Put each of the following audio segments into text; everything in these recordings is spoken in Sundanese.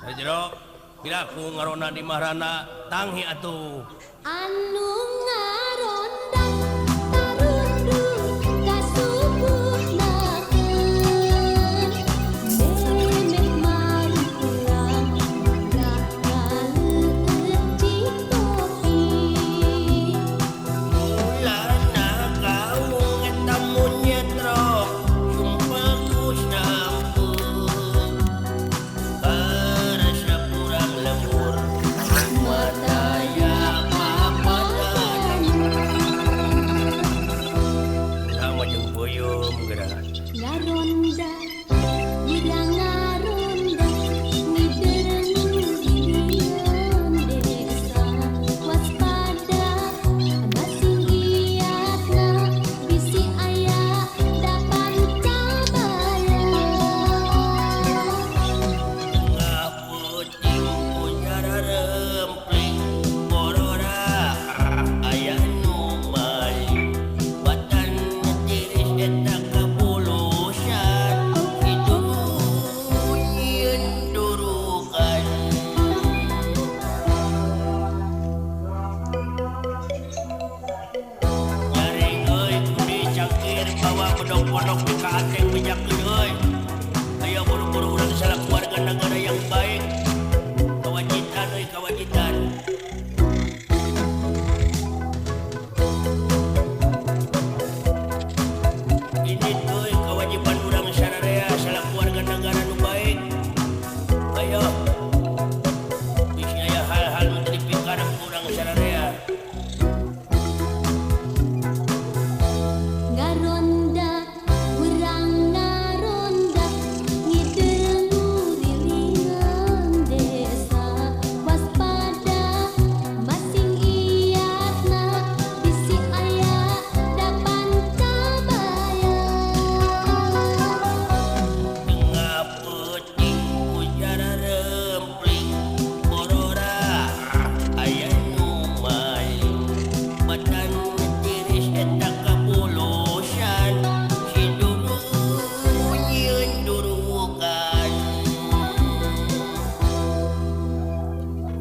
Jero piraku ngaronda di Mahrana tanghi atuh. Anu ngaronda tarundu kasubuhnakeun memeh marulang ngaleueut cikopi. Mulana kaung eta monyet rok sumpah ku sampeu karasa kurang lembur mataya papadana sama jeung peuyeum geura. Ngaronda wirang ngaronda ngider ngirian desa waspada masing giatna bisi aya dapan cabaya. Tengah peuting pucara rempling borora aya nu maling batan tiris eta kabulusan kitu nyieun durukan. Nyaring euy kundi cangkir bawa bedog-bedog di ka Ateng bejakeun euy. Ayo buru-buru urang salaku warga negara yang baik. Kawajitan euy kawajitan. Ini euy kewajiban urang sararea salaku warga negara nu baik. Ayo. Bisi aya hal-hal nu teu dipikarep ku urang sararea. Ngaronda urang ngaronda ngider ngurilingan desa waspada masing iatna bisi aya dapan cabaya. Tengah peuting pucara rempling borora aya nu maling batan tiris eta kabulusan si duru nyieun durukan.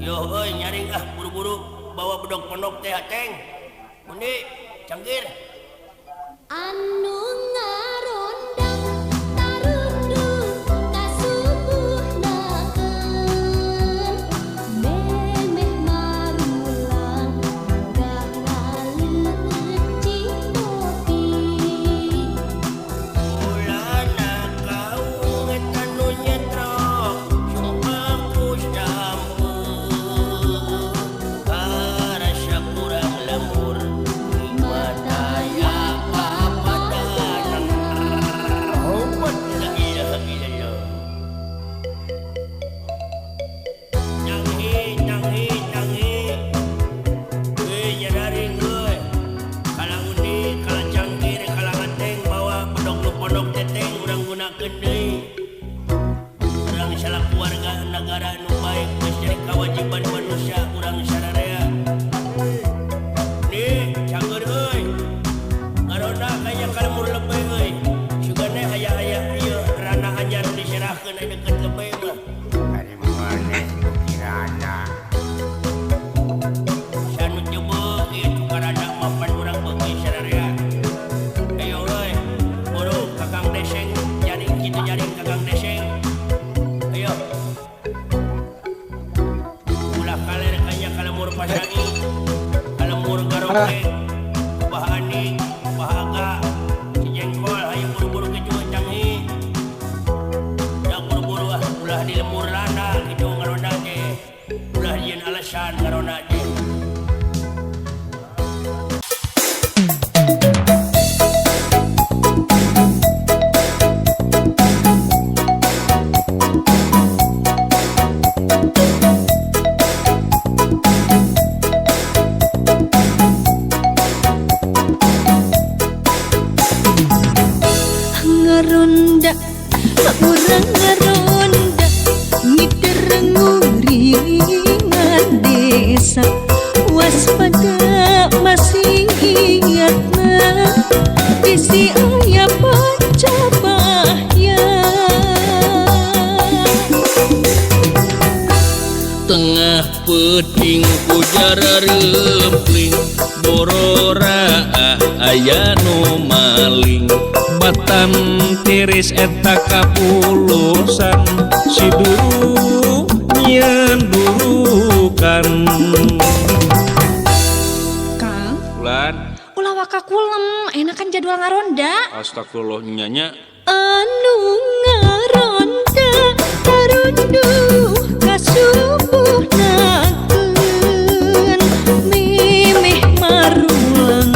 Yo euy nyaring ah buru-buru bawa bedog pondok teh Ateng. Undi cangkir. Anu ngaronda tarundu kasubuhnakeun memeh marulang ngaleueut cikopi. Mulana kaung eta nu nyetrok sumpah ku sampeu karasa kurang lembur mataya papadana. La ilaha illallah. Tanghi tanghi tanghi. Euy nyadaring euy. Kala undi kala cangkir kala Ateng bawa bedog nu pondok teteng urang gunakeun deui. Urang salaku warga negara nu baik geus jadi kewajiban manusia urang sararea. Nih cangeur euy. Ngaronda kaya ka lembur lebih euy. Sugane aya-aya ieu rana anyar diserahkeun aya deukeut lebih mah. Ari maneh kirana. Sanu teu beuki karana mah pan urang beuki sararea. Ayo euy, buru Kakang Deseng jaring kitu jaring Kakang Deseng. Ayo. Ulah kaler kanya ka lembur pasagi. Ka lembur garoke. Bah Ani, Bah Aga, si Jengkol hayu buru-buru kitu canghi. Da buru-buru ah ulah di lembur lana kitu ngaronda teh. Ulah jieun alasan ngaronda teh. Ngaronda urang ngaronda ngider. Tengah peuting ku jarareumpling bororaah aya nu maling batan tiris eta kapulusan si duru nyieun durukan. Kang, Ulan, ulah waka kulem, enakan jadwal ngaronda. Astagfirullah nyanya. Anu ngaronda tarunduh kasubuhnakeun mimih marulang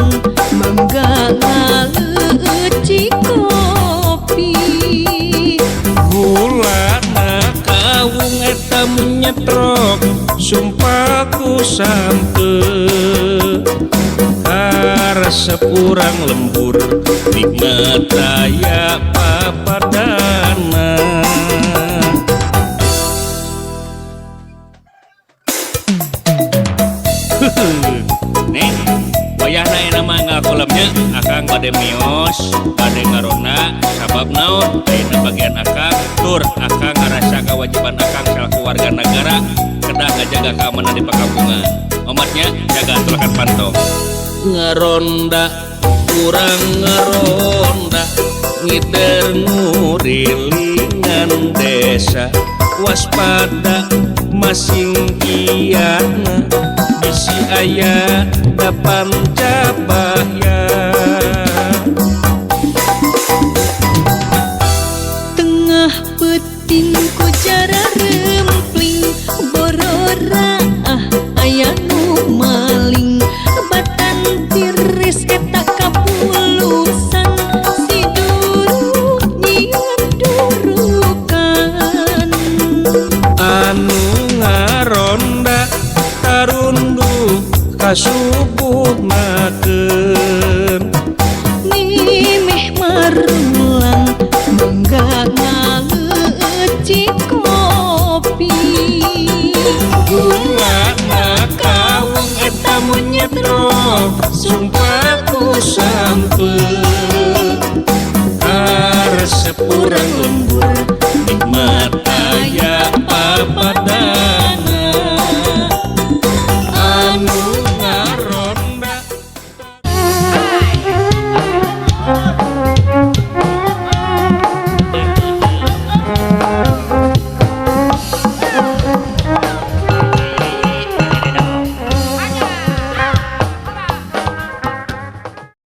mangga ngaleueut cikopi. Gulana kawung eta menyetrok sumpah ku sampe karesep urang lembur nikmat aya papadana. Neng, wayahna enak mah ngakolemnya akang bade mios, bade ngaronda, sabab naon ayeuna bagian akang tur akang ngarasa kewajiban akang selaku warga negara kedah ngajaga keamanan di perkampungan. Omatnya jaga tulakan pantong. Ngaronda kurang ngaronda ngider ngurilingan desa waspada masing iyana bisi aya dapan cabahya. Tengah peuting ku jarareumpling bororaah aya nu maling batan tiris eta kapulusan si duru nyieun durukan. Anu ngaronda tarunduh kasubuhna.